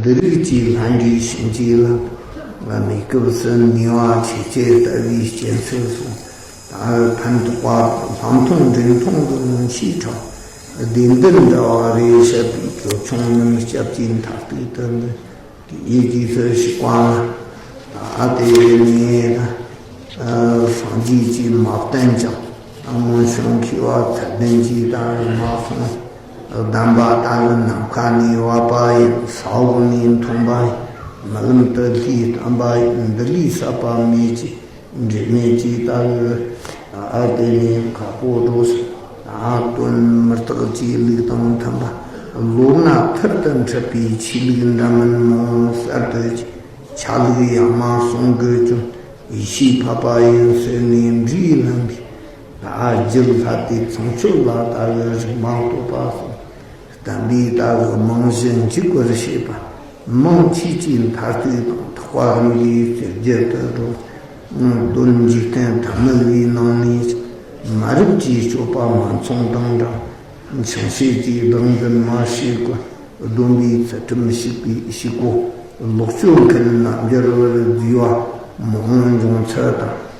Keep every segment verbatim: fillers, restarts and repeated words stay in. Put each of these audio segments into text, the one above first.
འདི་རིགས་ཀྱི་ལྷན་སྐྱེས་གཤིན་རྗེའི་ལྷ། གནས་སྐབས་སུ་ནུས་པ་ཆེ་ཆེ་ལྟ་བུའི་རྐྱེན་སེལ་སོང་། ད་ཕན་ཐོགས་པ་ལྷ་མཐོང་འདྲེ་མཐོང་གི་མངོན་ཤེས་འཕྲང་། བདེན་དོན་འདྲ་བ་རེ་བཤད་པའི་ཅོལ་ཆུང་རྣམས་སྐྱབས་ཀྱི་མཐར་ཐུག་ཏུ་འདུད། དེའི་རྗེས་སུ་ཞུགས་པ་ན། ད་དེ་ནས་ད་སངས་རྒྱས་ཀྱིས་མ་བསྟན་ཀྱང་། སྔོན་བྱོན་མཁས་པ་ཚད་ལྡན་གྱིས་ད་མ་གསུངས། གདམས་པ་ད་ནམ་མཁའ་ནས་བབས་པ་ཡིན། ས་འོག་ནས་འཐོན་པ་ཡིན། རྨི་ལམ་དུ་ལྷས་བསྟན་པ་ཡིན། འདི་ལས་ཟབ་པ་མེད་ཅེས། འབྲེལ་མེད་ཅེས་ལྟ་བུ། ཨ་དེ་ནས་ཁ་པོ་འགྲོ་ཟེར། ཨ་དོན་མི་རྟག་ཅེས་ལུགས་དང་མཐུན་པ། ལོ་ལྔ་ཐུར་དུ་འཁྲིད་པའི་ཆོས་ལུགས་འདྲ་མིན་མང་གསར་དུ་ཆ་ལུགས་ཡ་མ་གསུང་དགོས་ཀྱང་ཡིད་ཆེས་ཕབ་པ་ཡིན་ཟེར་ནས་འབྲས་ལྷམ་པའི། ཨ་རྒྱུད་ལྷ་སྡེ་ཚངས་སྤྱོད་ལ་ལྟ་བུ་རིགས་མང་བསྟོད་པ་གསུངས། བསྟན་པའི་ལྟ་བུ་རྨང་གཞི་འཇིག་པར་བྱེད་པ། མང་ཆོས་ཀྱི་མཐར་ཐུག་དང་ཐེག་པ་རང་གི་རྩེ་རྒྱུད་དུ་འགྲོ། དོན་འཇིག་རྟེན་ཐ་མལ་བའི་ནང་ནས་མ་རིག་གི་སྤྱོད་པ་མ་ཚང་དང་འདྲ། འཆིང་བྱེད་ཀྱི་སྡང་འཛིན་མ་བྱེད་དགོས། སྡོམ་པའི་ཚུལ་ཁྲིམས་བཤིག་པའི་བཤིག་གོ། ལོག་སྤྱོད་མཁན་རྣམས་འགྱུར་བར་བགྱི་བ། མང་འབྱུང་ཚུལ་དང་།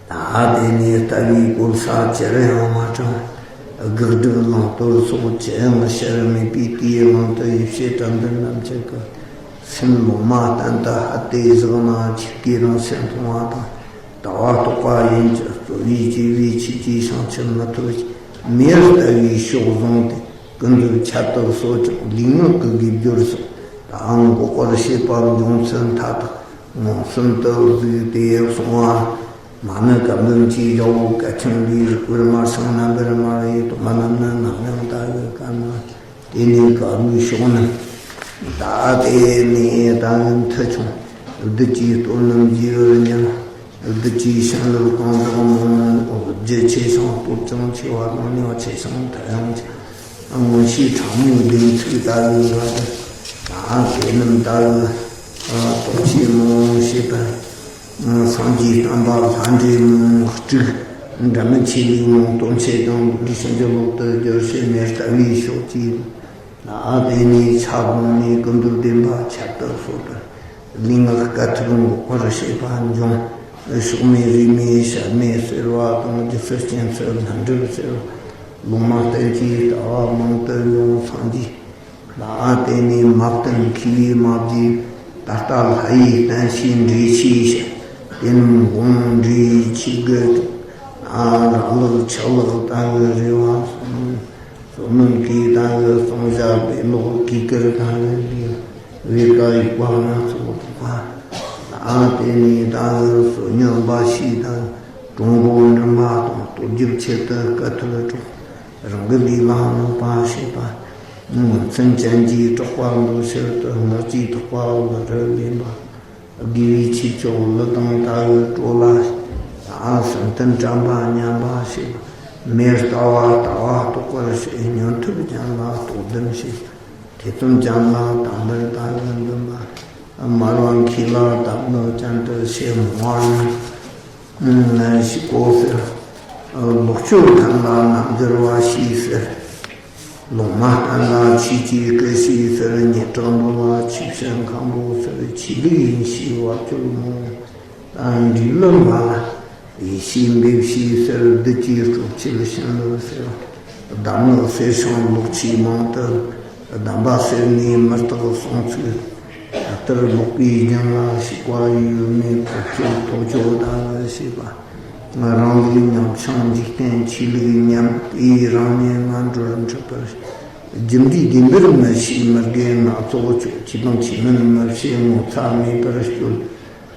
ད་དེ་ནས་ལྟ་བའི་གོ་ས་ཅི་རུ་ཡང་མ་དྲངས། དགག་སྒྲུབ་བླང་དོར་སོགས་ཅི་ཡང་བྱར་མེད་པས། དེའི་དབང་དུ་ཡིད་བྱེད་དྲན་འདུན་རྣམས་ཀྱི་སྐུ། སེམས་ལོ་མ་གཏན་དུ་ཧད་དེ་བཞག་ན། ཆོས་སྐུའི་རང་ཆས་མཐོང་བ་དང་། ལྟ་བ་རྟོགས་པ་ཡིན་གྱི། རྩོལ་བས་བཅས་པའི་ཆོས་ཀྱི་བྱང་ཆུབ་མི་ཐོབ་ཅིང་། མེར་ལྟ་བུའི་ཕྱོགས་བཟུང་སྟེ། ཀུན་རྫོབ་ཁྱད་དུ་གསོད་ཅིང་ལུས་ངག་གི་དགེ་སྦྱོར་སོགས། ད་འགོག་པར་བྱེད་པ་འབྱུང་ཚུལ་མཐའ་དག་མངོན་སུམ་དུ་གཟིགས་ཏེ་གསུང་བ། མ་ཎི་བཀའ་འབུམ་གྱི་རྒྱལ་པོ་སྐད་ཆེན་པོས་རིགས་པར་སྨྲ་ཞིང་རྣམ་པར་སྨྲ་བའི་སྟོན་པ་རྣམས་ནི་ནམ་ཡང་ལྟ་བའི་བཀའ་གནང་། དེ་ནས་བཀའ་བསྒོས་ཕྱོགས་རྣམས། ད་དེ་ནས་ད་མཐུ་ཆུང་བདུད་ཀྱི་སྟོབས་རྣམས་རྒྱས་པར་ཉམས། བདུད་ཀྱི་བྱིན་རླབས་གང་དག་མང་མང་འོང་། རྒྱུ་ཆེ་ཞིང་སྟོབས་ཀྱང་ཆེ་བ་དང་། ནུས་པ་ཆེ་ཞིང་མཐུ་ཡང་ཆེ། མངོན་ཤེས་ཕྲ་མོའི་བདེན་ཚིག་ལྟ་བུའི་འགའ་དང་། ད་དེ་རྣམས་ལྟ་བུ་རྟོགས་བྱེད་མང་བོ་བྱེད་པ། སངས་རྒྱས་བསྟན་པ་ལྷ་འདྲེ་མང་དཀྲུག། འདྲ་མིན་ཆོས་ལུགས་མང་སྟོན་བྱེད་ཀྱང་། འདི་ཕྱིན་ཅི་ལོག་ཏུ་བསྒྱུར་བྱེད་མེར་ལྟ་བུའི་ཕྱོགས་ཀྱི། ལ་དེ་ནས་ཆ་བསྒོམས་ནས་ཀུན་རྫོབ་བདེན་པ་ཁྱད་དུ་གསོད་པར། ལུས་ངག་དཀའ་ཐུབ་འགོག་པར་བྱེད་པ་འབྱུང་། ཕྱོགས་མེད་རིས་མེད་ཞལ་མེད་ཟེར་བ་དང་། སྒྱུ་རྩལ་སྐྱེ་ཚུལ་ལྷུན་གྲུབ་ཟེར་བ། ལུང་མ་བསྟན་གྱི་ལྟ་བ་མང་དུ་འབྱུང་། སངས་རྒྱས་ལ་དེ་ནས་མ་བསྟན་མཁས་པས་མ་བགྱིས། ད་ལྟ་ལྷ་ཡིས་བསྟན་བྱས་འགྲེལ་བྱས་ཤིང་། དེ་རྣམས་དགོངས་འགྲེལ་ཆོས་གོས་དང་། ར་ལག་ཆག་ལག་ལྟ་བུ་རེ་བ་གསུངས། བསོད་ནམས་ཀྱི་ལྟ་བུ་གསུང་བྱ་བེ་ལོག་གི་ཀིར་ལྟ་བུ་ལས། བེར་ཀ་དབྱུག་པ་སྣ་ཚོགས་ཕོག་པ། ལ་དེ་ནས་ལྟ་བུ་བསོད་སྙོམས་འབའ་ཞིག་དང་། གྲོང་པོ་འགྲིམ་པ་དང་། ལྟོ་རྒྱབ་ཆེད་དུ་དཀའ་ཐུབ་སྒྲོག། རང་གི་ལུས་ལ་གནོད་པ་བྱེད་པ། མངོན་མཚན་ཅན་གྱིས་གྲགས་པ་འདོད་ཕྱིར་དུ། ངག་གིས་ཐོགས་པ་འུ་རུ་ལེན་པ། དགེ་བའི་ཆོས་མཆོག་གླུ་དང་ལྟ་བུ་དཀྲོལ་ལ། ད་སེམས་རྟེན་དྲན་པ་ཉམས་པ་བྱེད། མེར་ལྟ་བ་ལྟ་བ་རྟོགས་པར་བྱེད། ཉན་ཐོས་ཅན་ལ་རྟོགས་ལྡན་བྱེད། ཐེ་ཚོམ་ཅན་ལ་དམ་པར་ལྟ་བུ་འདུན་པ། དམར་བ་མཁས་ལ་དམ་ནོར་ཅན་དུ་བྱེད། མང་བ་ནི་ཞིག་གོ་ཟེར། ལོག་སྤྱོད་མཁན་ལ་རྣལ་འབྱོར་བ་ཞེས་ཟེར། ལུང་མ་བསྟན་ལ་ཆོས་ཀྱི་སྐུ་ཞེས་ཟེར། སྙན་གྲགས་འདོན་ལ་ཆོས་བཤད་མཁན་པོ་ཟེར། ཆོས་ལུགས་ཡིན་ཞེས་བབ་ཅོལ་མོ། ད་འདྲིས་ལོན་པ་ལ་ཡེ་ཤེས་འབེབས་ཞེས་ཟེར། བདུད་ཀྱི་སྲོག་བཅད་བྱིན་རླབས་ཟེར། གདམས་ངག་གསེར་སྲང་ལོག་ཆོས་མང་དུ། གདམས་པ་གསེར་ནས་མུ་སྟེགས་གསུང་ཚིག་ལྟར་ལོག་པའི་རྒྱུན་ལ་ཞུགས་པ་ཡོད་མེད་ཐོབ་ཆོད་ཐོབ་ཆོད་ལྟ་བུ་བྱེད་པ། རང་ལུགས་ཉམས་ཆུང་འཇིག་རྟེན་ཆོས་ལུགས་ཉམས། དེ་ཡི་རང་ཉིད་ངན་འགྲོར་འཁྲིད་པར། རྒྱུ་འབྲས་བདེན་པར་མི་ཤེས་མི་དགེ་སྣ་ཚོགས་སྤྱོད། ཆོས་དང་ཆོས་མིན་མི་ཤེས་ངོ་ཚ་མེད་པར་སྤྱོད།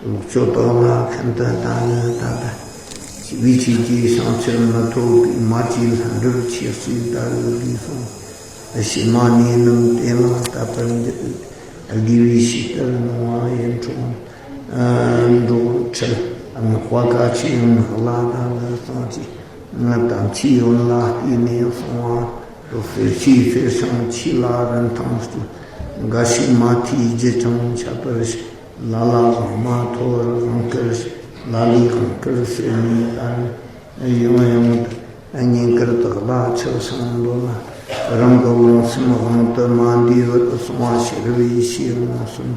ལོག་སྤྱོད་དག་ལ་ཤིན་ཏུ་ལྟ་ནི་ལྟ་བུ། བྱིས་པའི་ཆོས་ཀྱི་བྱང་ཆུབ་མི་ཐོབ་པའི། མ་བཅོས་ལྷུན་གྲུབ་ཆོས་སྲིད་ལྟ་བུ་ལས་གསུངས། ཕྱི་མ་གནས་རྣམས་དེ་ལ་དད་པར་འགྱུར། དགེ་བའི་བཤེས་ལྟར་སྣང་བ་ཡིད་འཕྲོག་འགྲོགས་འཕྲལ། བསྔགས་པ་བཀའ་ཆོས་ངག་ལ་ལྟ་བུ་གསུངས་ཀྱི། དམ་ཆོས་ཡོན་ལ་བརྟེན་ནས་གསུང་བ། གསེར་ཕྱེ་གསེར་སྲང་ཆོས་ལ་རིན་ཐང་གཅོད། འགའ་ཞིག་མ་ཐོས་རྒྱུ་ཅང་ཁྱད་པར་ཞིག། ལ་ལ་ལོང་མ་ཐོབ་རང་བཀུར་ཞིག། ལ་ལས་དབང་བསྐུར་ཟེར་ནས་ལྟ་ནས་ཡང་ཡང་དུ། བསྙེན་བཀུར་དག་ལ་ཆགས་ཤིང་འདོད་ལ། རང་གི་ལུང་སེམས་དབང་དུ་མ་འདུས་པར་སོང་བ་ཕྱིར་བས་ཞེས་ལུང་གསུམ།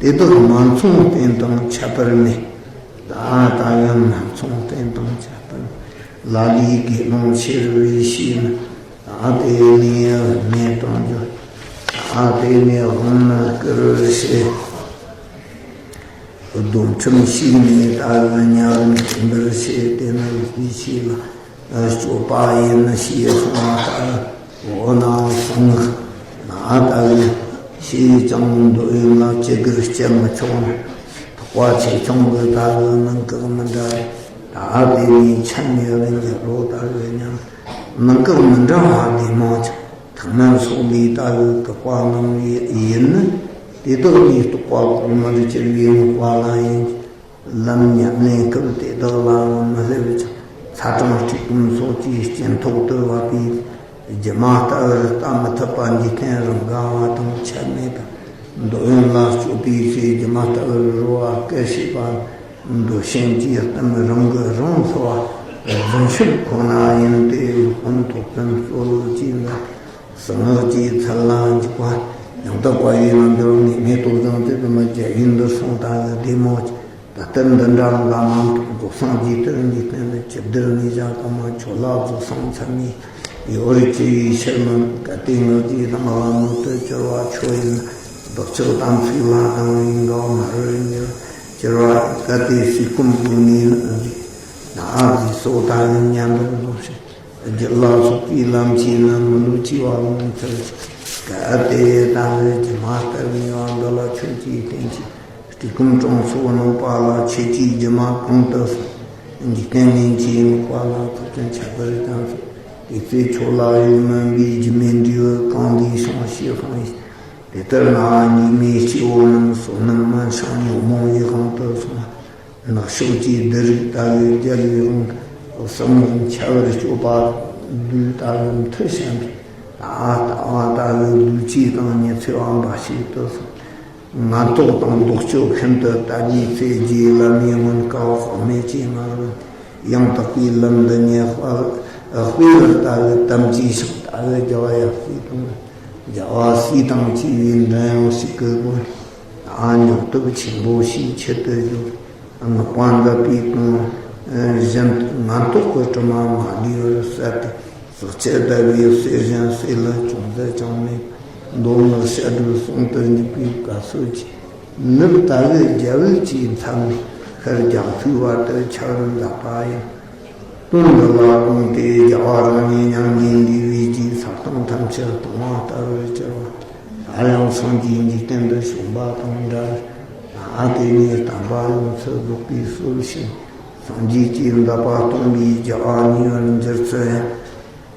དེ་དག་མ་མཚུངས་རྟེན་དང་ཁྱད་པར་མེད། ད་ལྟ་ཡང་མ་མཚུངས་རྟེན་དང་ཁྱད་པར་མེད། ལ་ལས་དགེ་སློང་ཕྱིར་བས་ཞེས་ན། ད་དེ་ནས་མེད་དང་འགྱུར། ད་དེ་ནས་དབང་ནི་བསྐུར་བར་བྱེད། སྡོམ་ཁྲིམས་ཞིག་ནས་ད་གི་ཉ་རིམ་བསྟན་པར་བྱེད། དེ་ནི་ལུགས་ཀྱི་ཆོས་ལ་སྤྱོད་པ་ཡིན་ཞེས་གསུངས་པ་ལྟར། འོ་ན་གསང་སྔགས་ན་ད་གི་ཞེས་ཀྱང་འདོད་ཡོན་ལ་ཅི་དགར་སྤྱད་མི་ཆོག་ན། ཐེག་པ་ཆེ་ཆུང་གི་ད་གི་གནད་འགག་མི་འདྲ། ད་དེ་ནས་ཆ་ཉེ་བར་འགྱུར་རོ། ད་གི་མཉམ་གནད་འགག་མི་འདྲ་བ་དེ་མང་ཆེ། ཐེག་དམན་སོགས་ལས་ད་གི་དགག་པ་གནང་བའི་ཡུལ་ནི། དེ་དག་ལས་རྟོགས་པ་གོང་མར་གྱུར་པའི་སྔགས་པ་ལ་ཡིན། ལམ་ཉམས་ལེན་སྐབས་དེ་དག་ལའང་མི་སླེབས་ཀྱང་། ཚ་གྲང་སྐྱེ་ཀུན་སོགས་ཀྱི་རྐྱེན་ཐོག་ཏུ་བབས་པའི་སྒྱུ་མ་ལྟ་བུར་ལྟ་མི་ཐུབ་པ་འཇིག་རྟེན་རང་ག་བ་དང་ཆ་མེད་པར། འདོད་ཡོན་ལ་སྤྱོད་པའི་ཚེ་སྒྱུ་མ་ལྟ་བུར་རོལ་བ་སྐད་བྱེད་པ། འདོད་ཞེན་གྱི་གཏམ་རང་གིས་རང་གསོ་བ། རྫུན་ཤོད་ཁོ་ན་ཡིན་ཏེ། སློབ་དཔོན་ཐོབ་དཔོན་གཙོ་བོ་བཅས་ལ། གསང་སྔགས་ཀྱི་ཚུལ་ལ་འཇུག་པ། ཡང་དག་པ་ཡི་རྣམ་འགྱུར་ངེས་མེད་རྟོགས་བཟང་དེ་དུ་མ་རྒྱ་ཡིན་འདིར་སོང་ད་གི་བདེ་མོ། ད་ལྟར་འདི་འདྲ་འགའ་མང་ཐོག་རྫོགས་སངས་རྒྱས་དེར་འཇིག་རྟེན་ལ་ཇི་ལྟར་ངེས་བྱ་གང་མ་ཁྱོད་ལ་རྫོགས་སངས་ཚད་མེད་ཡོད་རིགས་ཀྱི་ཡི་ཕྱིར་མིན། གལ་ཏེ་ངག་གི་ལམ་ལ་མྱུར་དུ་གྱུར་པ་ཁྱོད་ཡིན་ན། བདག་ཅག་དམ་ཚིག་ལ་སྡང་བའི་འགལ་མ་རུ་འགྱུར། གྱུར་པ་གལ་ཏེ་ཟས་སྐོམ་བགོས་ནས་ན་ཟས་སོགས་ད་ཡང་ཉམས་པར་འགྱུར་ཞིང་། རྒྱུ་ལ་སོགས་པའི་ལམ་གྱིས་ནི་མི་ལུས་སྐྱེ་བ་ལོངས་སྤྱོད་ཅིང་། གལ་ཏེ་ད་ནི་སྒྱུ་མ་ལྟར་ངེས་པ་འདི་ལ་ཁྱོད་ཀྱིས་བརྟེན་ཅིང་། བཀྲེས་སྐོམ་གྲང་སོགས་གནོད་པ་ལ་ཁྱེད་ཀྱིས་སྒྱུ་མ་གང་དུ་སོང་། འཇིག་རྟེན་ཉིད་ཀྱི་གནོད་པ་ལ་ཐོབ་ཅིང་ཁྱད་པར་ཀྱང་སོང་། དེ་ཚེ་ཁྱོད་ལ་ཡོད་མིན་པའི་སྒྱུ་མའི་འབྲས་བུ་གང་འདི་ཤོང་ཞེས་དཔང་ཡིན། དེ་ལྟར་ན་སྙིགས་མའི་སྐྱེ་བོ་རྣམས་བསོད་ནམས་དམན་ཞིང་ཉོན་མོངས་ཀྱི་དབང་དུ་སོང་། ནག་ཕྱོགས་ཀྱི་བདུད་རིགས་ལྟ་བུའི་རྒྱལ་བའི་དབང་གི་གསང་སྔགས་འཆད་པར་སྤྱོད་པ་བདུད་ལྟ་བུ་མཐུ་ཞན་པའི་ལྟ་བ་ལྟ་བུ་བདུད་བཅས་དང་ཉི་ཚེ་བ་འབའ་ཞིག་ཏུ་སོང་། ངན་རྟོག་དང་ལྡོག་ཕྱོགས་ཤིན་ཏུ་དལ་བའི་ཚེ། རྗེ་བླ་མའི་མངོན་དཀའ་བ་དཔག་མེད་ཅེས་ང་རོ། ཡང་དག་པའི་ལམ་འདི་ཉིད་དཔེ་དཔེ་བར་ལྟ་བུ་དམ་བཅས་ཤིང་ལྟ་བུ་རྒྱལ་བ་ཡབ་སྲས་དང་། རྒྱལ་བ་སྲས་དང་བཅས་པའི་འདྲན་གཡོག་ཞིག་གི་སྒོ་ནས་སྙོག་སྟོབས་ཆེན་པོ་ཞིག་ཆེད་དུ་བརྗོད། ངག་པ་འདི་པའི་གང་གཞན་ངན་རྟོག་གི་དྲི་མ་མ་ལུས་པར་བསལ་ཏེ། ཟག་བཅས་ལྟ་བུའི་སྲེད་གཞན་སྲེད་ལ་ཅུང་ཟད་ཀྱང་མེད། མདོ་སྔགས་བཤད་སྒྲུབ་ཟུང་དུ་འཇུག་པའི་དཀའ་སྤྱད་ཀྱིས། ནུབ་ལྟ་བུའི་རྒྱལ་བུ་གཅིག་མཚམས་ནས་ཤར་རྒྱང་ཕུའི་བར་དུ་ཁྱབ་པར་མཛད་པ་ཡིན། དོན་འདི་ལ་དགོངས་ཏེ་རྒྱལ་བ་རང་ཉིད་མྱ་ངན་འདས་པའི་རྗེས་ས་སྟེང་ཐམས་ཅད་སྟོང་པ་ལྟ་བུར་གྱུར་པ། ད་ཡང་སངས་རྒྱས་འཇིག་རྟེན་དུ་བྱོན་པ་དང་འདྲ། ཨ་དེ་ནས་བསྟན་པ་ཡོངས་སུ་རྫོགས་པའི་སྲོལ་ཕྱིན། སངས་རྒྱས་ཀྱིས་འདས་པ་སྟོང་པའི་རྒྱལ་བ་ཉེ་བར་འགྱུར་ཚུལ་ཡང་།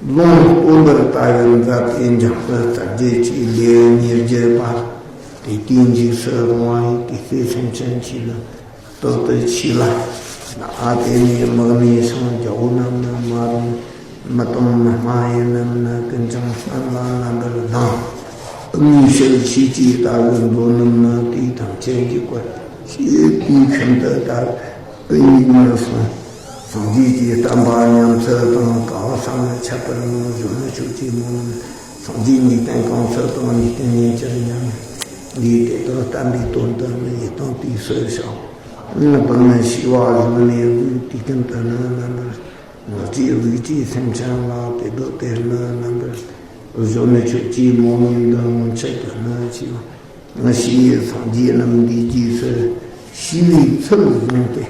ལུང་སྟོན་པར་ལྟ་བའི་མཛད་དེ་འཇམ་དཔལ་རྩ་རྒྱུད་ཀྱི་ལེའུ་ཉེར་བརྒྱད་པ། དེ་དུས་འཇིགས་སུ་རུང་བ་ཡི། དེ་ཚེ་སེམས་ཅན་ཆོས་ལ་རྟག་ཏུ་མཆིས་ལ། ཨ་དེ་ནས་དམག་མི་ཞིང་རྒྱ་བོ་རྣམས་ནི་མ་རུངས། མི་དང་མི་སྨྲ་ཡི་རྣམས་ནི་ཀུན་ཀྱང་བསམ་ལ་རྣམ་པར་སྡང་། དངོས་བཤད་ཤེས་བྱའི་ལྟ་བུ་མདོ་རྣམས་ནི་དེ་ཐམས་ཅད་ཀྱི་སྐོར་ཞེས་དུས་ཤིན་ཏུ་དལ་བུ་ཉིད་མར་སོང་། སངས་རྒྱས་ཀྱི་བསྟན་པ་ཉམས་ཚུལ་དང་བསྐལ་བ་གསུམ་ལ་ཁྱབ་པར་ངོ་བཟུང་ནས་ཆོས་ཀྱི་མུ་ལམ། སངས་རྒྱས་ཉིད་དང་གང་ཚུལ་དང་ཉིད་དུ་ཉེ་ཆར་མཉམ། འདིས་དེ་དག་བསྟན་པའི་དོན་དུ་ནི་ཡི་དམ་དུས་སུ་བྱ། བདག་ནི་ཤེས་པ་གཞོན་ནུའི་དུས་ཀུན་ཏུ་ནི་རྣམ་པར། ངག་གི་གཟུགས་ཀྱི་སེམས་ཅན་ལ་དེ་དག་དེར་ནི་རྣམ་པར། གཞོན་ནུ་ཁྱོད་ཀྱིས་མོ་མིན་འདི་སྔོན་ཆད་དུ་ནི་ཤེས་པ། ངས་ཤེས་སངས་རྒྱས་རྣམས་འདིའི་རྗེས་སུ་ཤེས་པའི་ཚུལ་བཟུང་སྟེ།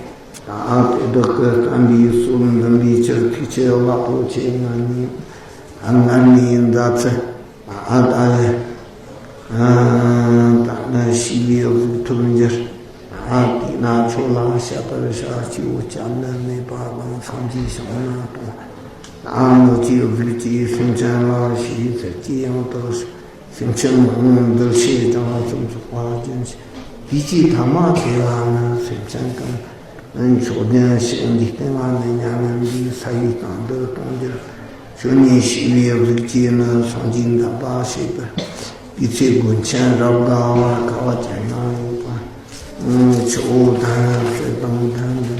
ཨ་དེ་དག་གི་བསྟན་པའི་སྲོལ་འདི་འདྲའི་ཕྱིར་ཐུགས་ཆེ་བ་པོ་ཆེ་ངར་ནས་ངར་ནས་མཛད་ཚུལ། ཨ་ད་ད་ནི་ཤེས་པའི་གཟུགས་ཐོབ་འགྱུར། ཨ་དེས་ན་ཁྱོད་ལ་བཤད་པར་བྱ། སྐྱེ་བོ་སྐྱབས་ནི་མེད་པ་དང་། སངས་རྒྱས་བྱུང་ན་སྟོང་། ཨ་ངག་གི་གཟུགས་ཀྱི་སེམས་ཅན་ལ་ཤེས་པའི་ཚུལ་གྱིས་ཡང་དག་སེམས་ཅན་མང་པོ་འདུལ་བྱེད་ཀྱང་སུམ་ཚོགས་པ་ཅན། དེ་ཅིག་ཐ་མ་དེ་ལ་ནི་སེམས་ཅན་གང་། མཆོག་ལྡན་ཞེས་འཇིག་རྟེན་ལ་ནི་མྱ་ངན་འདས་ས་ཡི་སྟེང་དུ་གཏོང་རྒྱུར། ཁྱོད་ནི་ཤེས་པའི་གཟུགས་ཀྱིས་ནི་སངས་རྒྱས་འདས་པ་ཤེས་པར། དེ་ཚེ་མགོན་ཆེན་རབ་དགའ་བ་དགའ་བ་ཅན་ན་ཡོད་པ། ཆུ་བོ་ད་ནི་ཚེ་དང་ལྡན་ཏེ།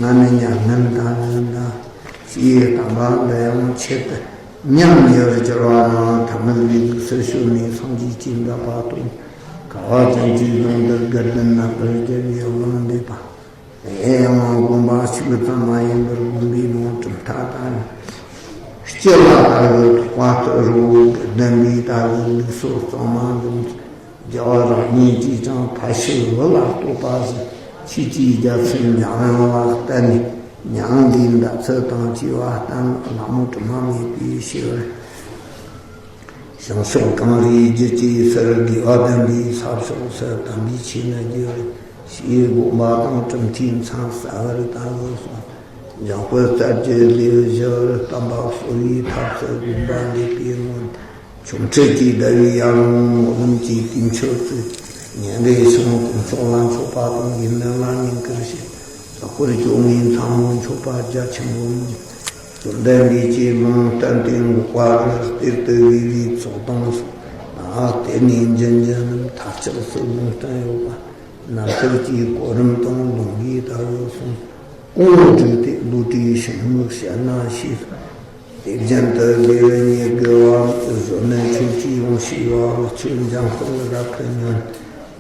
ང་ནི་མྱ་ངན་ད་ནི་འདའ། ཞེས་དམ་པ་འདི་ཡང་ཆེད་དུ། མཉམ་ཉེ་བར་གྱུར་པ་ན། ཐ་མལ་པའི་གཟུགས་སུ་བྱོན་ནས་སངས་རྒྱས་ཀྱི་འདོད་པ་སྟོན། དགའ་བ་ཅན་གྱི་ཡོན་ཏན་དགའ་ལྡན་རྣམ་པར་རྒྱལ་བའི་དབང་འདུས་པ། དེ་ཡང་དགོངས་པ་གཅིག་ཙམ་མ་ཡིན་པར་དགོངས་པའི་ལུང་གྲུབ་མཐའ་དང་། སྤྱི་ལ་ལྟ་བུ་ཐོགས་པ་ལྟར་རོ་བདེན་པའི་ལྟ་བུ་ལུགས་སྲོལ་གཙང་མ་འཛིན། རྒྱལ་བ་རང་ཉིད་ཀྱིས་ཀྱང་ཕ་ཤུལ་བུ་ལ་གཏོགས་པ་བཞིན། ཆོས་ཀྱི་རྒྱལ་མཚན་འཇམ་དབྱངས་ལ་བསྟེན་ནས། མྱང་འདས་འདའ་ཚུལ་དང་བཅས་པ་བསྟན་ལ། ལྷ་མོ་དྲི་མ་མེད་པའི་ཞི་བར། བྱང་ཕྱོགས་གངས་རིའི་རྒྱུད་ཀྱི་ཟུར། དགེ་བ་ལྡན་པའི་ས་ཕྱོགས་སུ། དམ་པའི་ཆོས་ནི་རྒྱས་པར་ཞེས། དགོངས་པ་དང་གྲུབ་མཐའི་མཚམས་གསལ་བར་ལྟ་བུ་གསུངས། འཇམ་དཔལ་རྩལ་གྱི་ལེའུ་བཞི་བར། བསྟན་པ་གསོ་བའི་ཐབས་སུ་དགོངས་པ་འགྲེལ་པའི་ངོ་། ཆོ་འཕྲུལ་གྱིས་བརྡལ་བའི་ཡར་ངོའི་སྨོན་ལམ་གྱི་དུས་མཆོད་ཚེ། ཉིན་རེ་ཞིང་དཀོན་མཆོག་ལ་མཆོད་པ་དང་། དགེ་འདུན་ལ་བསྙེན་བཀུར་བྱེད། ལྷག་པར་སྐྱོ་ངལ་མཚན་མོ་མཆོད་པ་རྒྱ་ཆེན་པོ་ནི། བཅོམ་ལྡན་འདས་ཀྱིས་ལུང་བསྟན་ཏེ་འགོག་པ་རུ་གཏེར་དུ་བོས་པའི་ཚོགས་དང་གསུངས། ཨ། དེ་ནས་འབྱིན་འགྱུར་རྣམས་མཐར་ཆགས་སུ་ལུང་བསྟན་ཡོད་པ། རྣམ་ཐར་གྱི་གོ་རིམ་དང་ལུང་གིས་ལྟ་བུ་གསུངས། གོང་བསྒྲིགས་ཏེ་བློ་གྲོས་ཞིང་མིག་བཤད་ན་ཞེས། དེ་བཞིན་དུ་ལེའུ་ཉེར་དགུ་བ། གཟོད་ནི་ཆོས་ཀྱི་དབང་ཞེས་པ། ཆོས་འཇམ་དཔལ་རབ་ཏུ་ཉོན།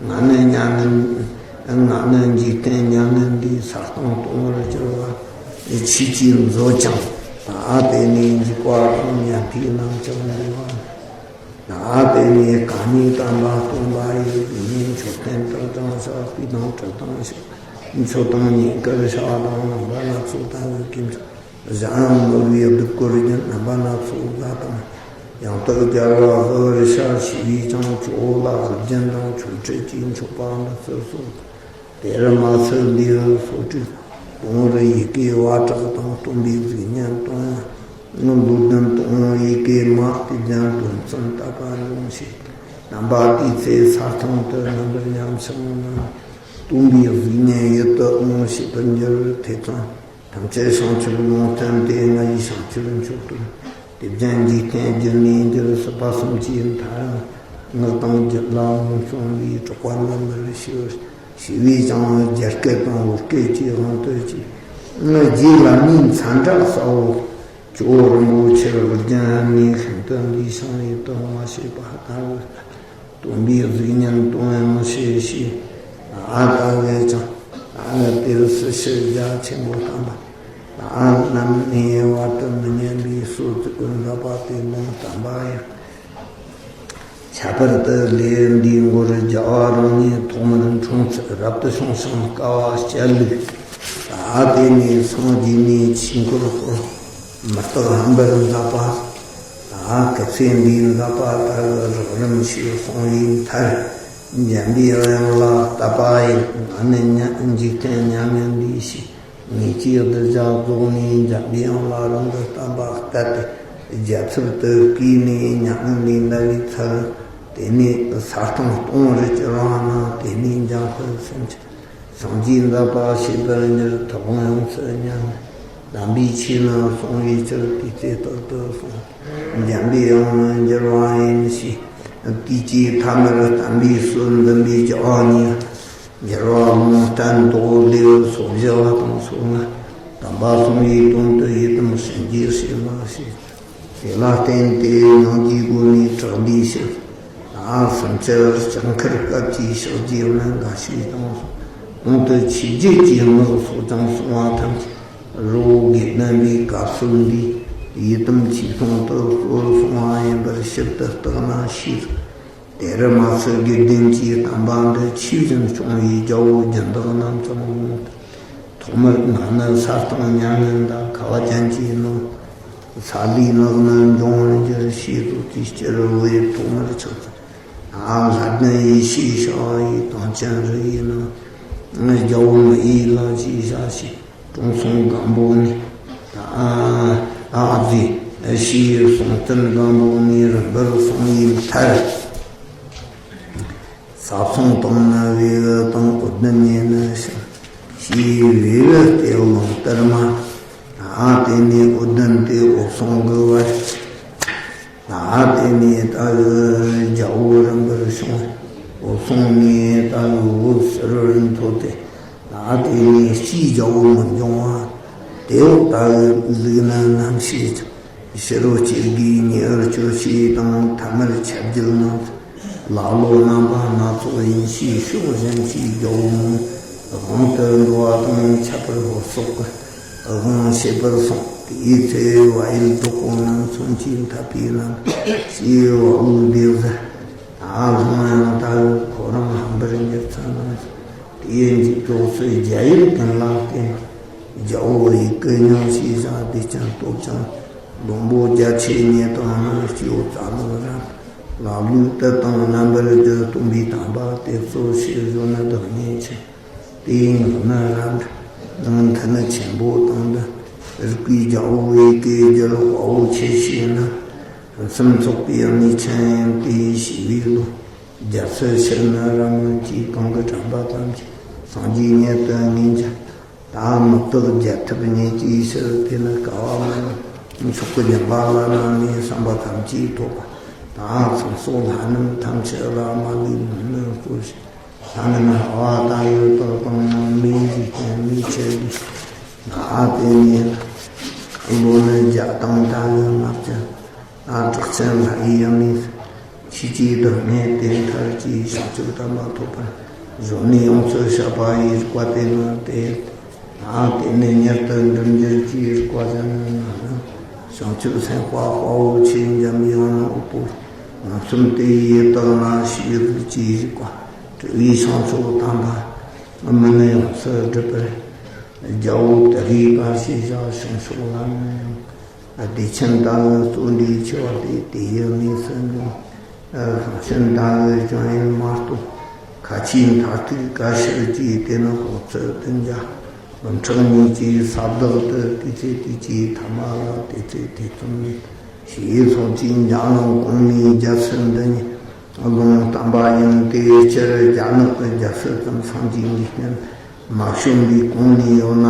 ང་ནི་མྱ་ངན། ང་ནི་འཇིག་རྟེན་མྱ་ངན་འདས། ས་སྟེང་སྟོང་བར་གྱུར་པ། ཆོས་ཀྱིས་མཛོད་ཅིང་། ཨ། དེ་ནས་འཇིགས་པ་དང་ཉམས་པའི་ལམ་ཀྱང་འདས་པ། ཨ། དེ་ནས་རྐང་གཉིས་བསྟན་པ་སྟོན་པ་ཡི། དེ་ནས་མཆོད་རྟེན་དག་དང་བཤགས་པ་དང་། གྲི་དང་ཕྱག་མཆོད་དང་བསྙེན་བཀུར་བྱ་བ་དང་། རྣམ་པ་སྣ་ཚོགས་ལྟ་བུའི་དཀྱིལ་འཁོར། གཞན་ཡང་མོས་པའི་སྡིགས་སྐུལ་རྒྱུན་རྣམ་པ་སྣ་ཚོགས་བཟླ་དང་། ཡང་དག་རྒྱལ་བ་གཟུ་བར་བྱ་ཞེས་པས་ཀྱང་ཇོ་བོ་ལ་དབུ་རྒྱན་དང་ཆོ་འཕྲུལ་གྱིས་མཆོད་པ་འབུལ་ཚུལ་སོགས། དེར་མ་ཚད་ལེའུ་སོ་དྲུག། དང་པོར་ཡི་གེ་བ་དྲག་དང་སྟོན་པའི་གཟུགས་བརྙན་སྟོན། ལོ་བདུན་དང་ཡི་གེ་མ། དེ་བཞིན་དོན་ཚན་དག་པ་འབྱུང་ཞེས། རྣམ་པ་དེའི་ཚེ་ས་སྟེང་དུ་རྣམ་པར་ཉམས་ཤིང་ནི། སྟོན་པའི་གཟུགས་བརྙན་ཡིད་དུ་འོང་བྱེད་པར་འགྱུར། ཐེ་ཚོམ་ཐམས་ཅད་བྱང་ཆུབ་ལུང་བསྟན་ཏེ། ང་ཡིས་བྱང་ཆུབ་མཆོག་ཏུ། དེ་བཞིན་འཇིག་རྟེན་རྒྱུ་ནས་འགྱུར། སྲིད་པ་གསུམ་གྱི་མཐའ་ཡང་ངག་དང་རྒྱུད་ལ་ངོམས་སོང་བས། གྲགས་པ་འདོན་པར་ཞུ། ཞུ་བས་ཀྱང་རྒྱ་སྐད་དང་བོད་སྐད་ཀྱི་དབང་དུ་བྱས། ངའི་རྗེས་ལ་ནི་མཚན་བྲག་ས་འོག་ཇོ་བོ་རིན་པོ་ཆེར་དབུ་རྒྱན་ནས་ཤིན་ཏུ་འདས་ཤིང་ཡིད་དུ་འོང་བ་བྱེད་པ་ལྟ་བུ། སྟོན་པའི་གཟུགས་བརྙན་སྟོན་ཡང་བྱེད་ཞེས། ཨ། ལྟ་བས་ཀྱང་། ཨ། དེར་སྲིད་ཕྱིར་རྒྱ་ཆེན་པོ་བསྟན་པ། ཨ། རྣམ་གནས་བར་དུ་མི་ཉམས་པའི་སྲོལ་བཙུགས་པར་མཛད་པ་དེ་ལུང་བསྟན་པ་ཡང་། ཁྱད་པར་དུ་ལེའུ་འདིའི་མགོར་རྒྱལ་བ་རང་ཉིད་ཐོག་མར་འཁྲུངས་ཚུལ་རབ་ཏུ་བྱུང་ཞིང་དཀའ་བ་སྤྱད་ལུགས། ཨ། དེ་ནས་སངས་རྒྱས་ནས་ཆོས་འཁོར་དཔག་མི་རྟག་འཕེན་པར་མཛད་པ། ཨ། སྐུ་ཚེ་འདིའི་མཛད་པ་ལྟ་བུ་རགས་རིམ་ཞིག་གསུངས་པའི་མཐར། འཇམ་པའི་དབྱངས་ལ་དད་པ་ཡིས། ང་ནི་མྱ་འཇིག་རྟེན་མྱ་ངན་འདས་ཞེས། ངེད་ཀྱི་གདུལ་བྱ་རྫོགས་ནས་འཇམ་པའི་དབྱངས་ལ་རིང་དུ་བསྟན་པ་གཏད་དེ། རྒྱལ་ཚབ་ཏུ་བསྐོས་ནས་མྱ་ངན་ལས་འདའ་བའི་ཚུལ། དེ་ནས་ས་སྟེང་སྟོང་བར་གྱུར་པ་ན། དེ་ནས་འཇམ་དཔལ་སེམས་ཅན་སངས་རྒྱས་འདོད་པ་བྱེད་པར་འགྱུར། ཐུབ་དབང་ཡོངས་སུ་ཉམས་ནས་དམ་པའི་ཆོས་རྣམས་གསུང་བའི་ཕྱིར། དེ་ཚེ་རྟག་ཏུ་གསུང་། འཇམ་པའི་དབྱངས་ནི་འགྱུར་བ་ཡིན་ཞེས། དེ་རྗེས་ཐ་མར་བསྟན་པའི་སྲོལ་འདི་འདྲའི་བཅུ་གཉིས། འགྱུར་བ་ལུང་བསྟན་དོ། ལེའུ་སོ་བཞི་བ་དང་སོ་ལྔ། དམ་པ་གསུམ་པོའི་དོན་དུ་ཡི་དམ་སྲིན་རྗེ་བྱེད་ལ་ཞེས། དེ་ལ་བརྟེན་ཏེ་ཉང་རྒྱུའི་སྒོ་ནས་གྲགས་འདིའི་ཕྱིར། ཨ། སུམ་ཅུ་ལྕགས་མཁར་སྐབས་ཀྱི་ཕྱག་རྗེས་ལ་འགའ་ཞིག་དང་། གོང་དུ་ཆོས་བརྒྱད་ཀྱི་སྔགས་སོགས་ཀྱང་གསུངས་པ་ཐམས་ཅད་རི་བོ་དགེ་ལྡན་པའི་བཀའ་སྲོལ་འདིའི་ཡི་དམ་ཆོས་སྲུང་དུ་སྲོལ་སོང་བ་ཡིན་པར་ཞིབ་ཏུ་བརྟགས་ན་ཤེས། དེར་མ་ཚད་དགེ་ལྡན་གྱི་བསྟན་པ་འདི་ཆོས་བཞིན་སྐྱོང་བའི་རྒྱལ་པོ་སྦྱིན་བདག་རྣམས་ཀྱང་ལུང་དུ། ཐོག་མར་ང་ནི་ས་སྟེང་མྱ་ངན་འདའ། ཁ་བ་ཅན་གྱི་ནང་ས་ལུས་ནགས་ནི་འབྱུང་བར་འགྱུར་ཞེས་སོགས་ཀྱི་སྤྱི་རུ་བའི་ཐོག་མར་ཆགས་ཚུལ། ཨ། ལྷ་ལྡན་ཡེ་ཤེས་ཤར་བ་ཡི། དུང་ཆེན་རི་ཡི་ནང་རྒྱལ་པོ་མི་ཡི་ལ་ཞེས་བྱ་ཞིང་། དྲུང་སྲོང་སྒམ་པོ་ནས། ཨ། ཨ་ཟི་ཞེས་གསུང་རྟེན་སྒམ་པོ་ནས་རིམ་པར་གསུངས་པའི་མཐར། ཟབ་གསང་དང་ནི་བེའུ་དང་། འོད་ལྡན་ནས་ནི་ཞིང་། ཞེས་བེའུ་སྟེ་ལུང་ལྟར་མ། ཨ། དེ་ནས་འོད་ལྡན་ཏེ་འོད་སྲུང་གི་བར། ཨ། དེ་ནས་ད་རྒྱལ་པོ་རིམ་པར་བྱུང་། འོད་སྲུང་ནས་ད་འོད་ཟེར་བར་མཐོ་སྟེ། ཨ། དེ་ནས་སྤྱིའི་རྒྱལ་པོ་མི་འབྱུང་བ། དེ་འོག་ད་ལུག་ནི་རྣམ་ཤེས་ཀྱང་། ཕྱི་རོལ་སྐྱེ་དགུའི་ཉེ་བར་སྤྱོད་བྱེད་དང་། ཐ་མལ་ཁྱབ་བརྒྱལ་རྣམས། ལ་ལོ་རྣམ་པ་སྣ་ཚོགས་ཡིན་ཞེས་ཕྱོགས་གཞན་གྱི་རྒྱལ་པོ་རྣམས། དབང་དུ་འགྲོ་བ་དང་ཁྱད་པར་འཕགས་ཚོགས་ཀྱི་དབང་བྱེད་པར་གསུངས། དེའི་ཚེ་བལ་ཡུལ་བྲག་སྒོ་རྣམས། མཚོན་གྱིས་འཐབ་པའི་རྣམ་ཅེས་བལ་པོའི་སྡེ་བཞི། ད་ལྷོང་ཡང་ད་འོད་ཁོ་རང་ཧམ་པར་འགྱུར་ཚར་རྣམས། དེའི་མཇུག་ཕྱོགས་སུ་རྒྱ་ཡུལ་ཀུན་ལ་བརྟེན། རྒྱལ་པོ་ཡི་གེ་སྙིང་ཞེས་བྱ། བདེ་ཆེན་སྟོབས་ཀྱང་བློན་པོ་རྒྱ་ཆེ་ཉིད་དང་ནི། སྐྱེ་བོ་རྩ་རླུང་རབ། ལ་ལུས་དུད་དང་རྣམ་པར་བསྒྱུར། སྟོན་པའི་བསྟན་པ་དེ་གཙོ་ཞེས་བརྗོད་ནི་བདག་ཉིད་ཆེ། དེའི་ངོ་ནི་རབ་འབྲིང་མཐུ་ནུས་ཆེན་པོ་དང་ལྡན། རིག་པའི་རྒྱལ་པོ་ཡི་གེ་བརྒྱུད། དཔའ་བོ་ཆེ་ཞེས་ནི། སུམ་ཚོགས་པའི་གནས་ཆེན་ཡིན། དེའི་ཞི་བའི་བློ། རྒྱ་མཚོའི་ཆུ་ནི་རབ་མོན་གྱི། གང་གིས་དྲན་པ་ཐམས་ཅད་སངས་རྒྱས་ཉིད་དུ་ངེས་འགྱུར། ད་མི་རྟག་རྒྱལ་ཐབས་ཉིད་ཀྱི་ཕྱིར། དེ་ནི་དཀའ་བ་མིན་ནོ་མཆོག་གི་སྦྱིན་པ་ལ་ནི། བསམ་པ་ཐམས་ཅད་ཐོབ་པ་དང་། ཚངས་སོགས་ལྷ་རྣམས་ཐམས་ཅད་ལ། མ་ལུས་མོས་གུས་བསྐུལ་ཞིང་། ལྷ་རྣམས་དཔའ་བ་དང་ཡོན་བདག་དང་། མིའི་འཇིག་རྟེན་མིའི་ཆོས་ཀྱི། ད་དེ་ནས་བློ་ནི་བརྒྱ་དང་ད་ལྔ་བརྒྱ། ཨ། གྲགས་ཆེན་ལྷ་ཡི་གནས། ཆོས་ཀྱི་བདག་ཉིད་དེ་མཐར་གྱིས། བྱང་ཆུབ་དམ་པ་ཐོབ་པར་གཞོལ་ནས། ཡོངས་སུ་བཤགས་པ་ཡི་རིགས་པ་དེ་ནི་སྟེ། ཨ། དེ་ནས་མྱུར་དུ་འགྲིབ་འགྱུར་གྱི་རིགས་པ་ཟད་ནས་ན། བྱང་ཆུབ་སེམས་དཔའ་དཔའ་བོ་ཆེ། འཇམ་པའི་དབྱངས་ནི་དབུལ་པོ་རྣམ་གསུམ་དེ་ཡི། དག་ན་ཞི་བའི་གཟུགས་ཀྱིས་བཞུགས་པ། སྤྲུལ་པའི་བྱང་ཆུབ་དམ་པ་མིན་ཡོངས་སུ་སྒྲུབ་པར། རྒྱལ་པོ་ཏུ་རེའི་བར་ཞེས་བྱ། བྱང་ཕྱོགས་ལ་ནི་ཡང་། བདེ་ཆེན་ལྟ་བུའི་བརྩོན་འགྲུས་ཆེ་བ་སྟེ། དེ་ཡི་གནས་སུ་འབྱུང་། ཤིང་ལྟ་བུའི་བྱང་ཡུལ་མ་གཏོགས། ཁ་ཆེའི་མཐར་ཐུག་ག་ཕྱིར་སྐྱེ། དེ་ནི་འཕགས་ཚོགས་བདུན་བརྒྱ་འབུམ་ཕྲག་གཉིས་ཀྱི་ས་བདག་ཏུ། དེ་ཚེ་དུས་ཀྱི་ཐ་མ་ལ། དེ་ཚེ་ཐེ་ཚོམ་མེད། ཞེས་སོགས་ཀྱིས་འཇམ་དབྱངས་གོང་མའི་རྒྱབ་སོར་འདི་ཉིད་ལུང་བསྟན་པ་ཡིན་ཏེ། སྤྱིར་རྒྱ་ནག་གི་རྒྱབ་སོར་ཙམ་སངས་རྒྱས་འཇིག་རྟེན་མ་བྱོན་པའི་གོང་ནས་ཡོད་ན།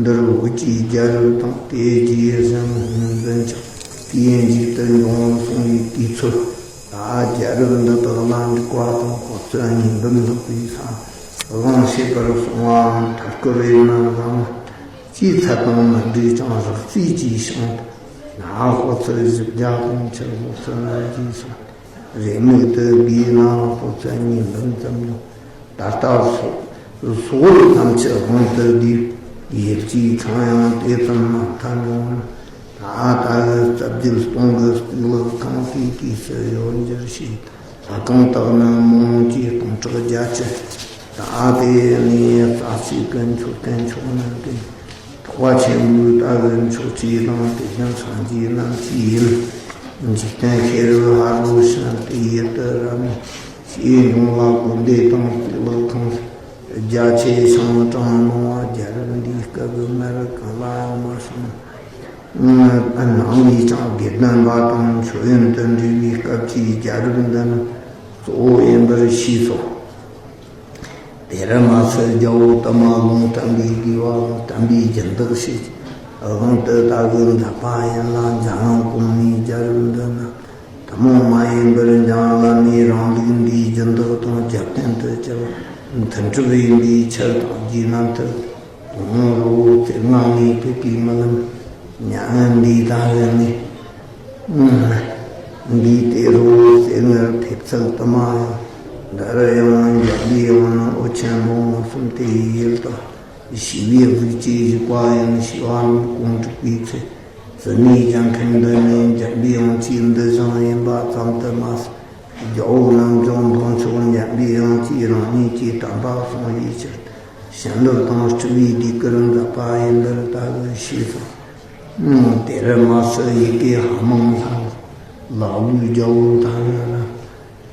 འདིར་བོད་ཀྱི་རྒྱལ་རབས་དང་། དེའི་རྗེས་གཟིམ་དཔོན་འཛིན་ཆགས་དེའི་མཇུག་ཏུ་འབྱུང་བར་གསུངས་པའི་དུས་ཚོད། ད་རྒྱལ་རབས་འདི་དག་ལ་འགྲིག་པ་དང་། འཕགས་ཚོགས་གཉིས་འབུམ་ལྷག་པའི་ས་དབང་བྱེད་པར་གསུངས་པའང་མཐར་སྐོར་ཡིན་ན་བཟང་། ཅིའི་ཚད་དང་མི་འགྲིག་ཅིང་རགས་རྩིས་ཀྱི་ཞིང་དུ། ན་འཕགས་ཚོགས་བཞི་བརྒྱ་དང་ཕྱིར་འཕགས་ཚོགས་ལྔ་བརྒྱའི་ས། རེའུ་མིག་ཏུ་བགོས་ན་འཕགས་ཚོགས་གཉིས་འབུམ་ཙམ་ཡོད། ད་ལྟ་སོག་སོག་རིགས་ཐམས་ཅད་དབང་དུ་བསྡུས། ཡུལ་གྱི་ཚང་ཡང་དེ་ཙམ་མ་མཐའ་འབྱུང་། ད་ལྟ་གི་རྩ་བརྒྱུད་སྟོང་གི་གཙུག་ལག་ཁང་དེའི་དུས་སུ་ཡོད་འགྱུར་ཞེས། ལྷ་ཁང་དག་ནི་མང་ཀྱང་སྟོང་ཕྲག་བརྒྱད་ཅུ། ད་དེ་ནས་རྩ་ཆེ་ཀུན་མཆོག་དཀོན་མཆོག་རྣམས་ཏེ། ཐེག་པ་ཆེན་པོའི་ལྟ་བུ་མཆོག་སྤྱི་དང་། དེ་བཞིན་སངས་རྒྱས་རྣམས་ཀྱི་ཡུལ། འཇིག་རྟེན་ཤེས་རབ་ཧ་རོ་ཕྱིན། དེ་ཡུལ་དུ་རབ་གནས་ཞེས་འབྱུང་བ་དགོན་སྡེ་དང་གཙུག་ལག་ཁང་། རྒྱ་ཆེ་ཞིང་གྲངས་མང་བ། རྒྱལ་རབས་འདིའི་སྐབས་སྔར་གང་ལའང་མ་བྱུང་། ནང་པའི་ཀྱང་དགེ་ལྡན་པ་དང་མཆོད་ཡོན་དུ་འབྲེལ་བའི་སྐབས་ཀྱི་རྒྱལ་རབས་འདི་ནི་གཙོ་བོ་ཡིན་པར་ཤེས་སོ། དེར་མ་ཟད་རྒྱལ་པོ་དུ་མ་ལུང་བསྟན་པའི་དགེ་བ་དང་བསྟན་པའི་སྦྱིན་བདག་ཞེས་དབང་དུ་ད་གིན་མཛད་པ་ཡིན་ལ། འཇམ་དབྱངས་གོང་མའི་རྒྱལ་རབས་འདི་ནི་ཐུན་མོང་མ་ཡིན་པར་འཇམ་བླ་མའི་རང་ལུགས་འདིའི་སྦྱིན་བདག་དང་རྒྱབ་རྟེན་དུ་གྱུར་པ་མཐུན་གྲུབ་ཡིན་པའི་ཕྱིར་དང་། རྗེ་རྣམ་ཐར་དུང་རི་བོ་རྩེ་ལྔ་ནས་ཕེབས་པའི་རྨི་ལམ་མྱ་ངན་འདས་དང་ལྡན་ནས། འདིའི་སྟེང་རི་བོ་རྩེ་ལྔར་ཕེབས་ཚུལ་དུ་མ་ཡང་། འདིར་ཡང་འཇམ་པའི་དབྱངས་ནི་ཨོ་རྒྱན་པོ་རྣམ་གསུམ་དེ་ཡི་ཡུལ་དང་། ཞི་བའི་གཟུགས་ཀྱིས་བཞུགས་པ་ཡིན། ཞི་བ་རྣམས་གང་འགྲིག་པའི་ཚེ། བཙུན་མོའི་རྒྱལ་ཁམས་འདི་ནི་འཇམ་པའི་དབྱངས་ཀྱི་འདུ་ཞིང་ཡིན་པ་ཙམ་དུ་མ་ཟད། རྒྱལ་པོ་རྣམས་ཀྱང་འདི་ཕྱོགས་འཇམ་པའི་དབྱངས་ཀྱིས་རང་ཉིད་ཀྱི་བསྟན་པ་སྲུང་བའི་ཕྱིར་བྱིན་རླབས་དང་སྤྲུལ་པའི་ཟློས་གར་མཛད་པ་ཡིན་པར་ད་གིན་ཤེས་སོ། དེར་མ་ཟད་ཡི་གེ་ཧ་མང་ལྷ། ལ་ལུས་རྒྱལ་པོ་མཐའ་ཡས་རབ།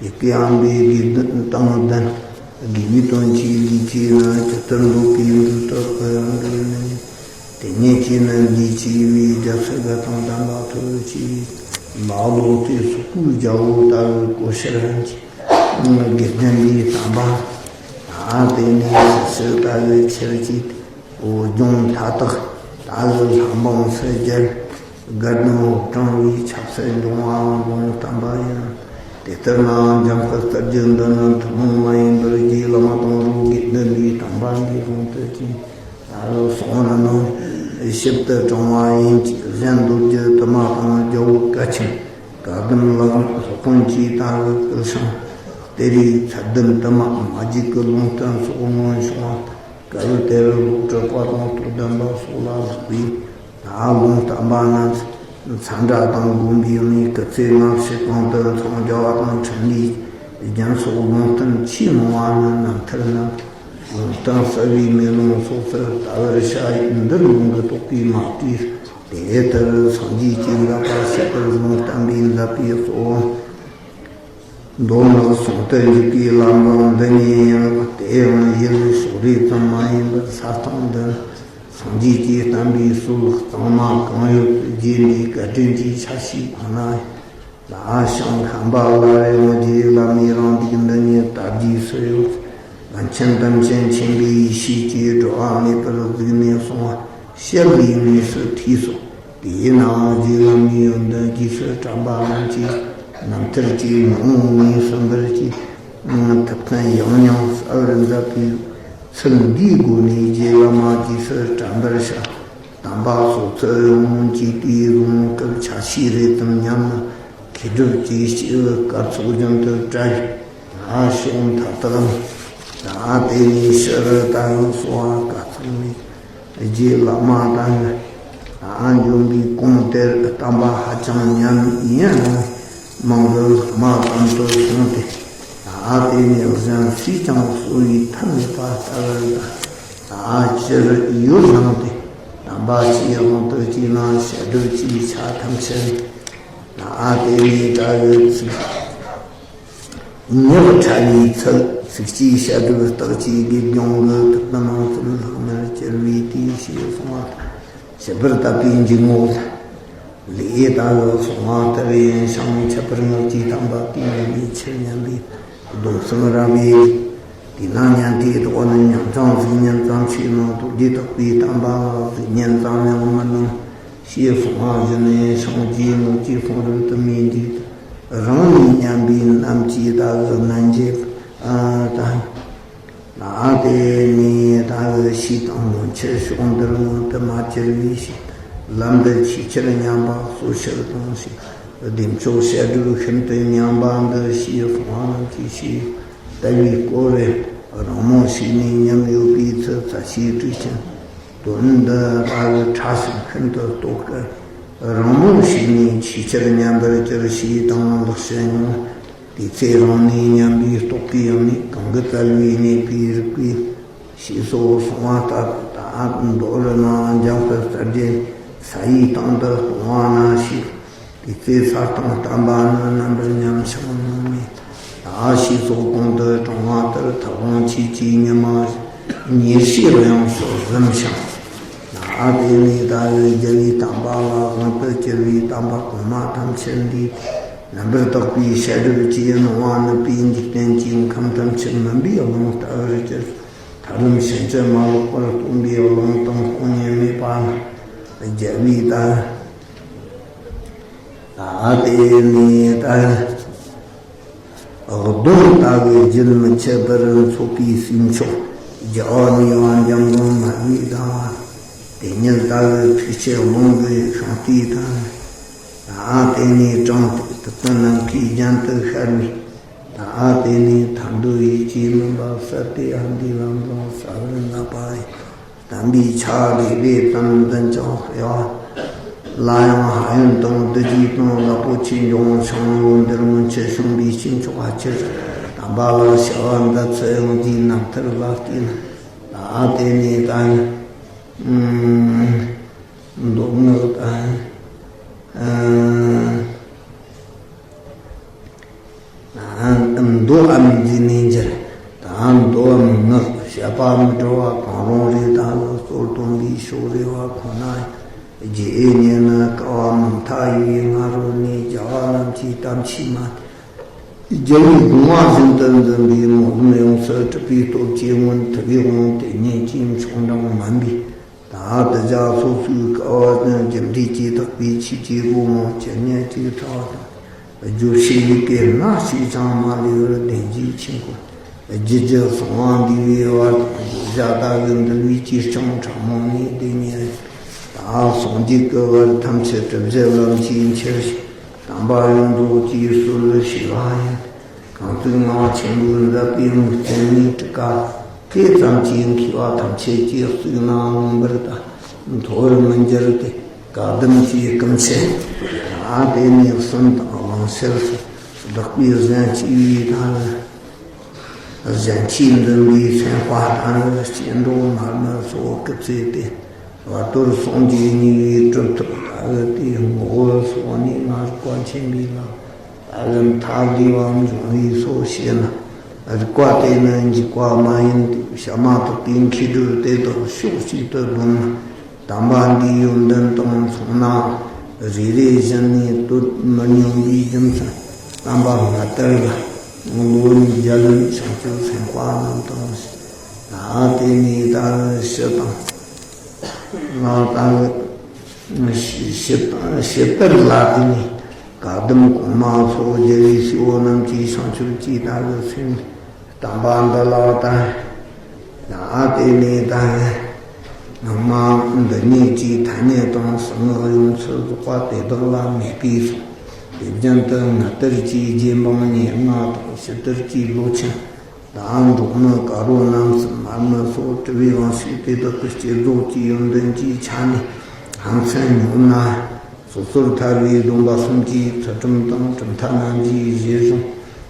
ཡི་གེ་ཨམ་བི་དགེ་ལྡན་དང་ལྡན། དགེ་བའི་དོན་གྱི་ལུས་ཀྱིས་ནི། ཇི་ལྟར་འདོད་པའི་མདུན་དུ་བཀོད་འགྲོ་ནས། དེ་ཉིད་ཀྱིས་ནི་ལུས་ཀྱི་བའི་རྒྱལ་སྲས་དགའ་དང་ལྡན་པ་ཐོབ་ཅིག། ལ་ལོ་སྟེ་སོག་པོའི་རྒྱལ་པོ་ལྟ་བུའི་གོ་ཤར་ཧན་གྱི་དགེ་ལྡན་པའི་དམ་པ། ཨ་དེ་ནས་སུ་ཞིག་ལྟ་བུའི་ཆེར་སྐྱེས་ཏེ། འོ་སྦྱོང་མཐའ་དག་ལྟ་བུའི་ལྷ་འབངས་སུ་གྱུར། དགའ་ལྡན་འོད་གྲོང་བའི་ཆབ་སྲིད་འབྱུང་བའང་ལུང་བསྟན་པ་ཡིན། དེ་ལྟར་ནའང་འཇམ་དཔལ་རྩ་རྒྱུད་འདི་ནི་ཐུན་མོང་མ་ཡིན་པར་རྗེ་བླ་མ་དང་རོ་དགེ་ལྡན་པའི་དམ་པ་འདིའི་དབང་དུ་བྱས། ད་རུང་གསུང་བ་ནི། ཞིབ་ཏུ་དྲང་བ་ཡིན་གྱི། གཞན་མདོ་རྒྱུད་དུ་མ་དང་རྒྱལ་པོ་བཀའ་ཆེན་བཀའ་གདམས་ལ་སློབ་དཔོན་གྱིས་ལྟ་བུ་སྐུ་ཞང་སྟེ་རིགས་ཚད་ལྡན་དུ་མ་མ་རྒྱུད་ཀྱི་ལུང་བསྟན་སོགས་སྔོན་བྱུང་བ། སྐབས་དེར་ལོག་གྲུབ་པ་དང་རྟོགས་ལྡན་པ་སོགས་ལ་ལྷག་པའི་ད་ལུང་བསྟན་པ་རྣམས་ཚན་གྲངས་དང་དགོངས་པའི་གནས་སྐུ་ཚེ་སྔ་ཕྱི་གང་དུ་འཚང་རྒྱ་བ་དང་འཕྲིན་ལས་རྒྱན་སོགས་ལུང་བསྟན་ཆེས་མང་བ་ནི་རྣམ་ཐར་རྣམས། ལུང་བསྟན་གསལ་བའི་མེ་ལོང་སོགས་སུ་ལྟ་བར་བྱ་ཡི། འདིར་ལུང་གིས་རྟོགས་པའི་མ་བྲིས། དེ་ལྟར་སངས་རྒྱས་ཀྱིས་མཛད་པ་ཞིག་ཏུ་ལུང་བསྟན་པའི་མཛད་པའི་གཙོ་བོ། མདོ་སྔགས་ཟུང་དུ་འཇུག་པའི་ལམ་རིམ་འདི་ཉིད་ཡིན་ལ། དེ་ཡང་ཡུལ་ཕྱོགས་རིས་ཙམ་མ་ཡིན་པར་ས་སྟེང་འདི་སངས་རྒྱས་ཀྱིས་བསྟན་པའི་སྲོལ་གཙང་མ་གང་ཡོད་དུ་རྒྱས་ནས་བཀའ་དྲིན་གྱི་ཆ་ཤས་ཁོ་ན་ལ་ཞིང་ཁམས་པ་ལ་ཡང་རྗེ་བླ་མའི་རང་སྡིག་འདི་ཉིད་ལྟ་རྒྱུས་སུ་ཡོད། རིན་ཆེན་དམ་ཅན་མཁྱེན་པའི་ཡེ་ཤེས་ཀྱིས་སྒྲོ་བ་མེད་པར་གཟིགས་ནས་གསུངས་པ་ཞལ་ལས་དངོས་སུ་ཐོས་སོ། དེས་ན་རྗེ་བླ་མའི་ཡོན་ཏན་རྗེས་སུ་དྲན་པ་རྣམས་ཀྱིས་རྣམ་ཐར་གྱི་ངོ་བོ་ངོས་ཟིན་པར་གྱིས། ཐུབ་བསྟན་ཡང་སྙིང་གསལ་བར་མཛད་པའི་ཚུལ་འདིའི་སྒོ་ནས་རྗེ་བླ་མ་རྗེས་སུ་དྲན་པར་བྱ། དམ་པ་སོགས་ཚུལ་ཡང་གཅིག་ཏུ་བཟུང་སྐབས་ཆ་ཤས་རེ་ཙམ་ཉམས་ན་མཁས་གྲུབ་ཀྱི་སྐྱེས་བུ་སྐར་ཚོགས་བཞིན་དུ་བཀྲ་ཤིས་ལ་ཕྱོགས་མཐའ་དག་ལ། ད་དེ་ནས་ཕྱི་རུ་ད་ཡང་གསོལ་བ་བཀའ་ཚང་མས། རྗེ་བླ་མ་དང་ཨ་འཇོན་པའི་གོང་དེར་བསྟན་པ་ཧ་ཅང་ཉམས། ཡིན་ཡང་མང་གི་ལྷག་མ་ཙམ་དུ་སོང་སྟེ། ཨ་དེ་ནས་གཞན་སུས་ཀྱང་གསོ་བའི་ཐབས་མེད་པ་ལྟ་བུར། ཨ་སྤྱིར་ཡུལ་ལངས་ཏེ་དམ་པ་སྤྱིའི་དབང་དུ་བྱས་ན་བཤད་སྒྲུབ་ཀྱི་ཆ་ཐམས་ཅད། ཨ་དེ་ནས་ད་ཡོད་ཚིག་ཉག་ཕྲ་བའི་ཚུལ། ཚིགས་བཅད་བཤད་སྒྲུབ་རྟགས་ཀྱི་དགེ་སྦྱོང་གི་ཐུབ་པ་ནང་ཚུལ་ལྷག་མར་གྱུར་པའི་དུས་ཞེས་གསུངས་པ། ཞིབ་པར་བཏབ་པའི་འཇུག་ངོགས་ལས། ད་ལོ་གསུང་བ་ལྟར་ཡིན་ཞིང་ཁྱད་པར་ངག་གི་དམ་པ་དེ་ཉིད་ནས་ཆེར་ཉམས་པའི་སྡོམ་གསུམ་རབ་བྱས། དེས་ན་ཉན་ཐོས་དག་ནི་ཉམ་ཆུང་གཟུགས་བརྙན་ཙམ་ཞིག་ནང་དུ་རྒྱུད་དག་པའི་དམ་པ་ལ་གཟུགས་བརྙན་ཙམ་ཡང་མི་སྣང་། ཞེས་གསུངས་པ་བཞིན་ནས་ཤིང་རྗེའི་ངོགས་ཀྱི་གསུང་རབ་དུ་མའི་འདུས་རང་ནས་ཉམས་པའི་རྣམ་བཅད་ལྟ་བུ་རྣལ་འབྱེད་དང་། ལ་དེ་ནས་ལྟ་བུ་ཞེས་དང་ལོན་ཆེར་ཕྱོགས་འདིར་མངོན་དུ་མ་གྱུར་པའི་ཕྱིར། ལམ་འདི་ཆེས་ཆེར་ཉམས་པ་གཙོ་ཆེར་གཏོང་ཞིང་། བདེ་མཆོག་བཤད་སྒྲུབ་ཤིན་ཏུ་ཉམས་པ་འདི་ཞེས་གསུངས་པ་རྣམས་ཀྱི་ཞེས་ལྟ་བུའི་སྐོར་རེ་རང་མོས་ཤིག་ནས་ཉམས་ཡོད་པའི་ཚུལ་རྩ་ཤེས་སྤྲུལ་ཅན། དོན་འདི་ལྟ་བུ་ཕྲ་ཞིང་ཤིན་ཏུ་རྟོགས་དཀའ། རང་མོས་ཤིག་ནས་ཆེས་ཆེར་ཉམས་པར་གྱུར་ཞེས་དང་ལེགས་བཤད་མྱོང་། དེ་ཚེ་རང་ནས་ཉམས་པའི་རྟོགས་པའི་ཡང་ནི་གང་གི་བཙལ་བའི་གནས་པའི་རིག་པའི་ཞེས་སོགས་གསུངས་པ་ལྟར་དུ། ད་མདོ་རུ་ན་འཇམ་དཔལ་རྩ་རྒྱན་ས་ཡི་སྟེང་དུ་སྟོང་བ་ན་ཞིག་དེ་ཚེ་ས་སྟེང་བསྟན་པ་ནི་རྣམ་པར་ཉམས་ཤིང་སྣང་མེད་ལ་ཞེས་སོགས་གོང་དུ་དྲངས་པ་ལྟར་ཐབས་དབང་ཆོས་ཀྱི་ཉི་མ་ཉེར་ཞིར་ཡོངས་སུ་གཟིམས་ཤིང་། ལ་དེ་ནས་ད་རེས་རྒྱལ་བའི་བསྟན་པ་ལ་དབང་དུ་གྱུར་པའི་བསྟན་པ་གོང་མ་ཐམས་ཅད་འདུས་ཏེ་རྣམ་པར་དག་པའི་བཤད་སྒྲུབ་ཀྱིས་སྣང་བ་ནུབ་པའི་འཇིག་རྟེན་གྱི་ཁམས་ཐམས་ཅད་མུན་པའི་ཀློང་ལྟ་བུར་གྱུར། ཐག་རིང་ཕྱིན་ཅི་མ་ལོག་པར་སྟོང་པའི་ཀློང་དང་སྟོང་ཉིད་མེད་པ་ན་རྒྱལ་བའི་བསྟན། ལ་དེ་ནས་ད་རེས། གདོན་ལྟ་བུའི་རྒྱུན་མི་འཆད་པར་འཚོགས་པའི་སྲས་མཆོག་རྒྱལ་བ་ནུས་པ་འཇམ་མགོན་མ་ལུས་ལྡང་བ། དེ་ཉིད་ལྟ་བུའི་ཐུགས་བསྐྱེད་རླུང་གི་ཤིང་རྟའི་དང་། ལ་དེ་ནས་དྲང་ཐོས་ཐུབ་བསྟན་ནམ་མཁའི་རྒྱན་དུ་ཤར་བའི། ལ་དེ་ནས་ཐར་འདོད་ཡིད་ཀྱི་མུན་པ་བསལ་ཏེ་ཨ་འདིའི་ལམ་བཟང་གསལ་བར་མཛད་པ་ཡི། དམ་པའི་ཆ་ལེགས་པས་དམ་མདུན་བསྐྱངས་དཔེ་བ། ལ་ཡང་ཕན་ཡོན་དང་བདུད་རྩིའི་དོན་རླབས་པོ་ཆེ་འབྱུང་ཞིང་། ལོ་འདིར་སྔོན་ཆད་བྱུང་བའི་སྐྱེས་མཆོག་ཨ་ཁྱེད་དམ་པ་ལ་ཞབས་འདི་ཚུལ་ཡོངས་ཀྱི་རྣམ་ཐར་ལ་བལྟས་ན། ལ་དེ་ནས་ད་མདོ་སྔགས་དང་། མདོའམ་འཛིན་ནས་འགྱུར། ད་མདོའམ་སྔགས་བཤད་པ་མི་གྲུབ་པ་གང་རུང་རེ་དང་གཙོར་བཏོན་པའི་ཕྱོགས་རེ་བ་ཁོ་ན་རྗེ་ཉིད་ནི་བསྐལ་པ་མུ་མཐའ་ཡས་པའི་སྔ་རོལ་ནས་རྒྱལ་བ་རྣམས་ཀྱི་དམ་ཆོས་མ་རྒྱལ་བའི་དགོངས་པ་བཞིན་དུ་འཛིན་པའི་ངོ་བོ་ཡོངས་སུ་གྲུབ་པའི་སྟོབས་ཀྱིས་མངོན་ཐུབ་པའི་དབང་དེ་ཉིད་ཀྱིས་མཆོག་འབྲིང་མིན་པའི། ད་དུ་ཇ་སོ་སོའི་སྐལ་བ་ཅན་རྒྱུ་འབྲས་ཀྱི་དག་པའི་ཆོས་ཀྱི་སྒོ་མོ་ཇི་སྙེད་ཅིག་ཕྲ་བ་དང་། བརྗོད་བྱའི་ཡི་གེ་སྣ་ཞིག་ཀྱང་མ་ལུས་པར་བདེན་བཞིའི་ཆོས་འཁོར་རྒྱུད་ཀྱི་གསང་བ་འདུས་པའི་བར་དུ་བརྗོད་བྱ་ལྟ་བུའི་འདུལ་བའི་ཅིར་ཀྱང་ཕྲ་མོ་ནས་བདེན་གཉིས། ཨ། སངས་རྒྱས་ཀྱི་བར་ཐམས་ཅད་གྲུབ་བཞི་ལམ་གྱིས་འཁྱེར་ཞིང་། དམ་པ་ཡོངས་རྫོགས་ཀྱི་སྲོལ་ཞེས་པ་ཡིན། གང་ཚུགས་ངག་ཆེན་པོའི་མཛད་པའི་མིག་བསྟན་ནས་དྲུག་ཀ་དེ་ཙམ་གྱིས་མཁས་པ་ཐམས་ཅད་ཀྱིས་གཟིགས་ན་མངོན་པར་བལྟ། མཐོ་བར་མི་འགྱུར་ཏེ། བཀའ་གདམས་ཀྱི་སྐུ་མཆེད། ཨ། དེ་ནས་གསུམ་དང་གླེང་བཤད་སོགས་བདག་པོས་གཞན་གཅེས་པའི་དང་། གཞན་གཅེས་འཛིན་པའི་སེམས་དཔའ་དང་། སྐྱེ་འགྲོ་མ་ནི་སོགས་སྐུ་ཚེ་སྟེ། བར་དོར་སངས་རྒྱས་གཉིས་པོས་གྲུབ་ཐོབ་ལྟ་བུ་སྟེ། ངོ་བོ་སོགས་ནི་ང་རིག་པ་ཆེན་པོའི་ལམ་ལྟ་བུ་མཐའ་ལུས་པ་འབྱུང་བའི་སོ་ཞེ་ན། རིག་པ་དེ་ནི་འཇིག་པ་མ་ཡིན་ཏེ། བྱ་མ་ཐག་པའི་མཁས་གྲུབ་དེ་དག་ཕྱོགས་གཅིག་ཏུ་བསྡོམས་ན། དམ་པ་འདིའི་ཡོན་ཏན་དང་མཚུངས་ན། རེ་རེ་བཞིན་ནས་བསྟོད་མི་སྙམ་པའི་རྒྱུ་མཚན། བསྟན་པ་སྔ་དར་ལ་ལོ་ཉིས་བརྒྱ་ལོན་བྱང་ཆུབ་སེམས་དཔའ་རྣམས་དང་། ད་དེ་ནས་ད་ཞི་དང་། ང་ད་ཞི་ཞི་དང་ཞི་དར་ལ་དེ་ནས་བཀའ་གདམས་གོང་མ་སོགས་རྒྱལ་བའི་སྲས་པོ་རྣམས་ཀྱིས་བྱང་ཆུབ་ཀྱི་ད་གི་སེམས། བསྟན་པ་འདི་ལ་བརྟེན། ཡང་དེ་ནས་ད་ངག་མ་འདི་ཉིད་ཀྱི་ཐ་སྙད་དང་གསང་སྔགས་ཡོངས་སུ་རྫོགས་པ་དེ་དག་ལ་མོས་པས་སོ། དེ་བཞིན་དུ་སྔ་དར་གྱི་རྗེ་འབངས་ཉེར་ལྔ་དང་། ཕྱི་དར་གྱི་ལོ་ཆེན་དང་། འབྲོག་མི་དཀར་པོ་རྣམས་སུ་མར་མི་སོགས་གྲུབ་པའི་དབང་ཕྱུག་དེ་དག་གི་བསྐྱེད་རྫོགས་ཀྱི་ཡོན་ཏན་གྱི་ཆ་ནས་ཕན་ཚུན་སྙོམས་ན། སོ་སོར་ཐར་པའི་སྡོམ་པ་གསུམ་གྱི་ཚུལ་ཁྲིམས་དང་། གྲུབ་མཐའ་རྣམས་ཀྱི་གཞི་བཟུང་།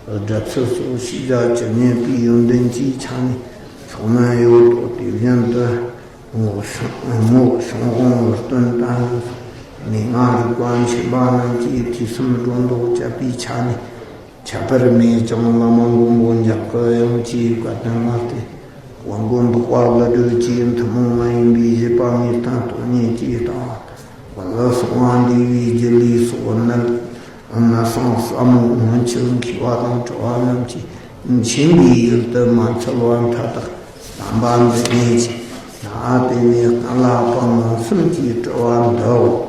སྒྲུབ་ཚུལ་སོགས་ཤེས་བྱ་ཇི་སྙེད་པའི་ཡོན་ཏན་གྱི་ཆ་ནས་ཚོགས་མི་ཡོད་དོ། དེ་བཞིན་དུ་རྔོག་ཤོང་རྔོག་ཤོང་དབང་བུ་སྟོན་དང་། མན་ངག་རིག་པ་མཁྱེན་པ་རྣམས་ཀྱིས་ཐོས་བསམ་སྒྲོ་འདོགས་བཅད་པའི་ཆ་ནས། ཁྱད་པར་མེད་ཅིང་བླ་མ་མགོན་པོ་འཇམ་དཔལ་དབྱངས་ཀྱི་བཀའ་དྲིན་ལ་བརྟེན། དབང་མགོན་འཕགས་པ་ཀླུ་སྒྲུབ་ཀྱི་ཐུན་མོང་མ་ཡིན་པའི་བཞེད་པ་ངེས་གཏན་སྟོང་ཉིད་ཀྱིས་བསྟན་པ། ཀུན་ལ་གསང་བ་འདུས་པའི་རྒྱུད་ལས་སོགས་ནི། ནི་སངས་ས་མོ་སྔོན་ཆད་མཁས་པ་དང་གྲུབ་པ་རྣམས་ཀྱིས་མཁྱེན་པའི་ཡུལ་དུ་མ་འཚལ་བ་མཐའ་དག་བསྟན་པ་འདི་ཉིད་ཀྱི། ཡང་དེ་ནས་ཀུན་ལ་དཔག་མངོན་སུམ་གྱིས་གྲུབ་པ་འདིའོ།